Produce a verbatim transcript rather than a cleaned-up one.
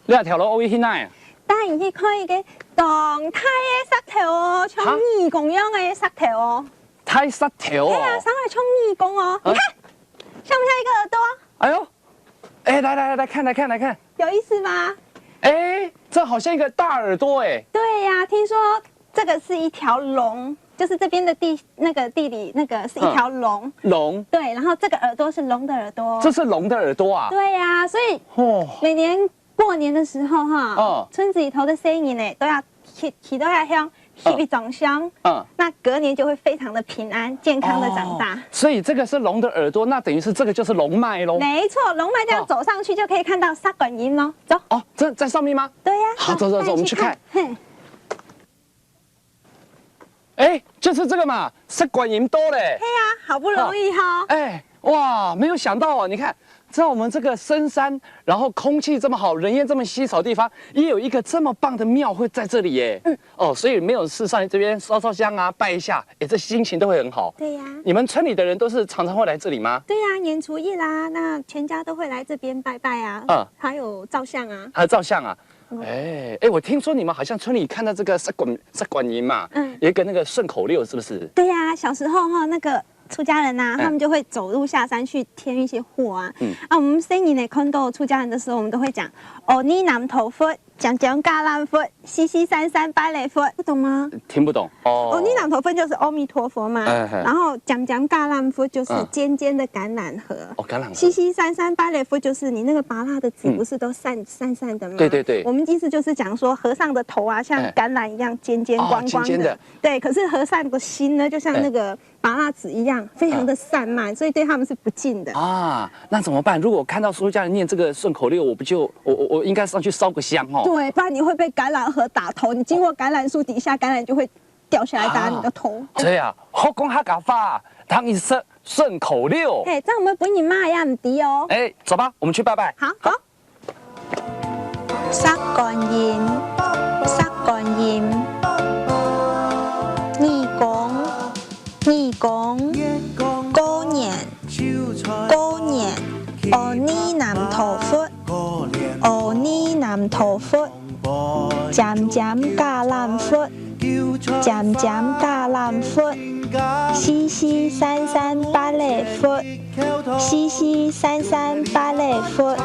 你這條路愛去哪啊？帶你去看一個當大个石頭哦，像耳公樣个石頭哦。大石頭哦。哎呀，生得像耳公哦。你看，像不像一個耳朵？哎喲，哎，來來來來看來看來看。有意思吧？哎，這好像一個大耳朵哎。對呀，聽說這個是一條龍，就是這邊的地那個地理那個是一條龍。龍。對，然後這個耳朵是龍的耳朵。這是龍的耳朵啊？對呀，所以哦，每年過年的時候哈，哦，村子裡頭的細人仔呢，都要去去到遐鄉，去一炷香，嗯，那隔年就會非常的平安、健康的長大。哦，所以這個是龍的耳朵，那等於是這個就是龍脈咯。沒錯，龍脈這樣走上去就可以看到石觀音咯。走。哦，這在上面嗎？對呀，好，走走走，我們去看。嘿。 哎，就是這個嘛，石觀音到咧。嘿呀，好不容易哈。哎，哇，沒有想到哦，你看，在我們這個深山，然後空氣這麼好，人煙這麼稀少的地方，也有一個這麼棒的廟會在這裡耶。嗯。哦，所以沒有事上來這邊燒燒香啊，拜一下，哎，這心情都會很好。對呀。你們村裡的人都是常常會來這裡嗎？對呀，年初一啦，那全家都會來這邊拜拜啊，嗯。還有照相啊。還有照相啊。 哎，哎，我聽說你們好像村裡看到這個石觀，石觀音嘛，嗯。有一個那個順口溜，是不是？對呀，小時候哈，那個出家人吶，嗯。他們就會走路下山去添一些貨啊。嗯。啊，我們細人仔看到出家人的時候，我們都會講：「哦，你南頭佛，尖尖橄欖佛，西西山山芭樂佛」，不懂嗎？聽不懂。哦。哦，你南頭佛就是阿彌陀佛嘛，哎，哎。然後尖尖橄欖佛就是尖尖的橄欖核。嗯。哦，橄欖核。西西山山芭樂佛就是你那個芭樂的籽不是都散，嗯。 散散的嘛。對，對，對。我們意思就是講說，和尚的頭啊，像橄欖一樣尖尖光光的。哎。哦，尖尖的。對，可是和尚的心呢，就像那個芭樂籽一樣，哎。非常的散漫，嗯。所以對他們是不敬的。啊，那怎麼辦？如果看到出家人念這個順口溜，我不就，我，我，我應該上去燒個香哦。對，不然你會被橄欖核打頭，你經過橄欖樹底下，橄欖就會掉下來打你的頭。啊，對啊，好講客家話，當然是順口溜。嘿，這樣我們本人罵也毋知哦。哎，走吧，我們去拜拜。好，走。 石觀音，石觀音。耳公，耳公。過年，過年。阿彌南頭佛，阿彌南頭佛。尖尖橄欖佛，尖尖橄欖佛。西西山山芭樂佛，西西山山芭樂佛。